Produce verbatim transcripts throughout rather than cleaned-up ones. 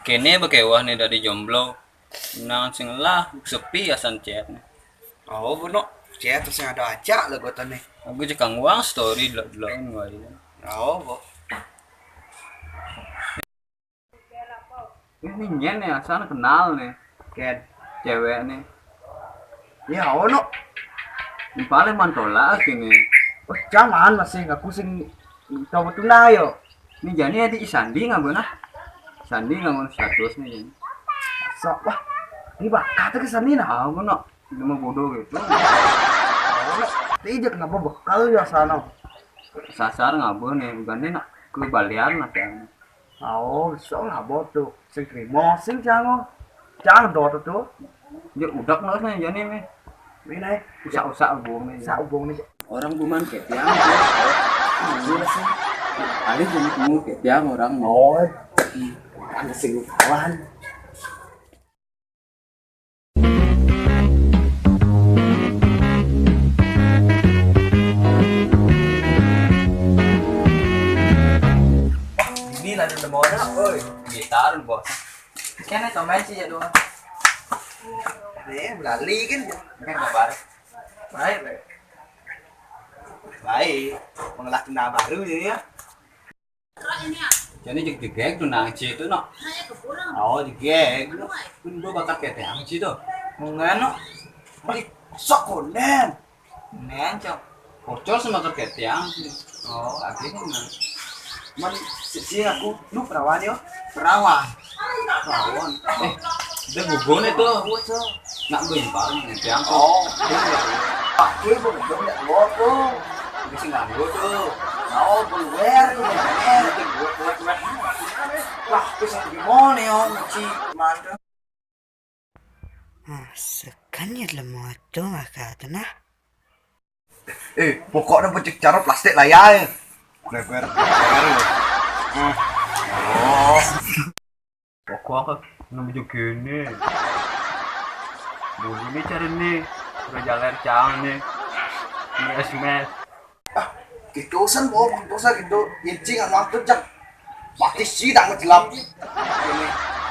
Kéné ba kéweh né dadi jomblo. Nang sing lah sepi asan chat né. Oh, bener. Chat sing ada aja lah gua tanya. Aku cekang uang story delok-delokan waé. Oh, bo. Ini nyén né, asal kenal né. Ken. Cewek né. Ya ono. Yang paling mantola sini. Oh, jangan masih aku sing tahu betul lah yo. Ini jani ada Sandi nggak guna? Sandi nggak guna status nih. Sok wah. Ini bakal ke Sandi nah. Ah, guna. Cuma bodoh gitu. Ini aja kenapa bekal ya sana? Sasar ngabeh nih, bukan nih nak kebalian lah kan. Oh, sok ngabeh tuh. Sing trimo, sing jango. Jangan doa tuh. Dia udah nggak sih jadi nih. Ini nih. Usah-usah hubung nih. Usah hubung nih. Orang buman kayak tiang. Iya sih. Ada yang ketemu kayak tiang orang. Oh, ada sing kawan. Ini lah ada mau nak, oi. Gitar bos. Kene to main sih jadwal. Nih, beralih kan. Kan kabar. Baik, baik. Baik, mengelah tuna baru ya. Jadi jeg-, jegeg tuh nang ci itu no. Oh, jegeg. Pun gua bakat kayak tiang ci tuh. Enggak no. Di sok konden. Nen, cok. Bocor sama kayak tiang ci. Oh, akhirnya nah. Man, si, si aku, lu perawan yo? Perawan. Perawan. Eh, dia gugur itu. Nak gue yang paling tiang. Oh, iya. Wah, gue belum nggak gua tuh. Ini sih nganggur tuh. Oh, gue wer tuh. Gue wer wer. Wah, terus gimana ya, Ci? Mantap. Ah, sekan ya dalam motor maka tuh nah. Eh, pokoknya becek cara plastik lah ya. Gue wer. Oh. Pokoknya nang bejo kéné. Bulu né cari né, udah jalan cang né. Ini S M S. Ah, gitu san, bo, gitu san gitu. Inci nggak mantep, Cak. Mati sih, dah ngejelap. Ini,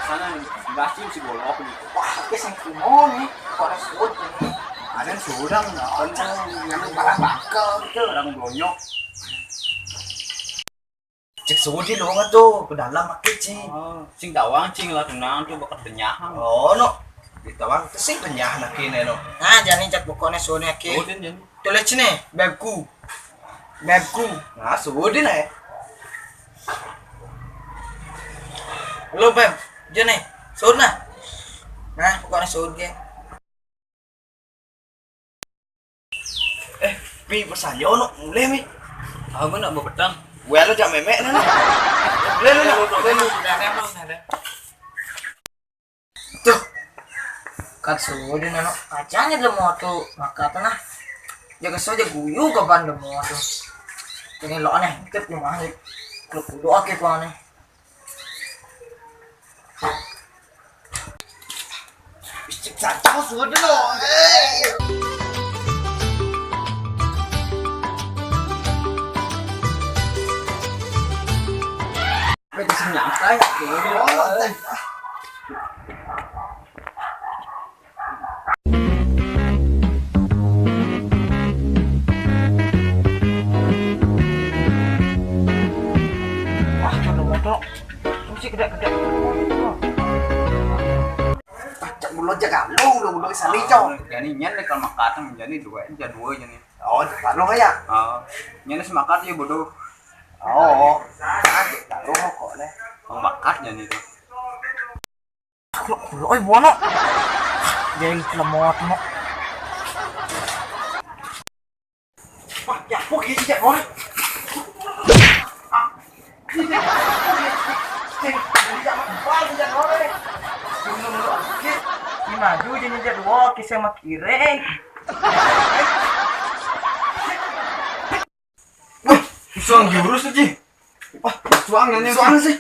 sana nih, sebelah sini si golok nih. Wah, oke, sang kuno nih. Kok ada sud nih? Ada yang sudang, nah, kan yang parah bangkel gitu. Orang blonyok. Cek sudi lo nggak tuh ke dalam pakai cing. Oh, sing tawang cing lah tenang tuh bakat benyahan. Oh no, di tawang itu sing benyahan lagi nih no. Nah, jadi cek pokoknya sudi lagi. Oh, dan jadi. Tulis sini, bebku, bebku. Nah, sudi nih. Lo beb, jadi sudi nah. Nah, pokoknya sudi. Eh, Mi, pesan yo no, mulai Mi. Aku nak bepetang. Gue lo jam memek nih. Mulai lo nak, mulai lo. Tuh, kan sudah nano. Kacanya udah mau tuh, maka tuh nah. Jaga saja guyu kapan udah mau tuh. Ini lo aneh, tip rumah nih. Kalau kudu oke kok aneh. Wah, coba motor. Mesti gede-gede. Pacak mulo aja kalau ulo ulo sali cok. Jadi nyen nih kalau makatan jadi dua, jadi dua jadi. Oh, baru ya. Oh, nyen semangat ya bodoh. Oh, baru kok nih. Mau makat jadi tuh. Oi, buana. Geng lemot no. Wah, ya, kok gitu ya, Bor? Ini maju jadi jadi wah kisah mak kire. Wah, suang jurus tuh, Ji. Wah, suang nanya. Suang sih.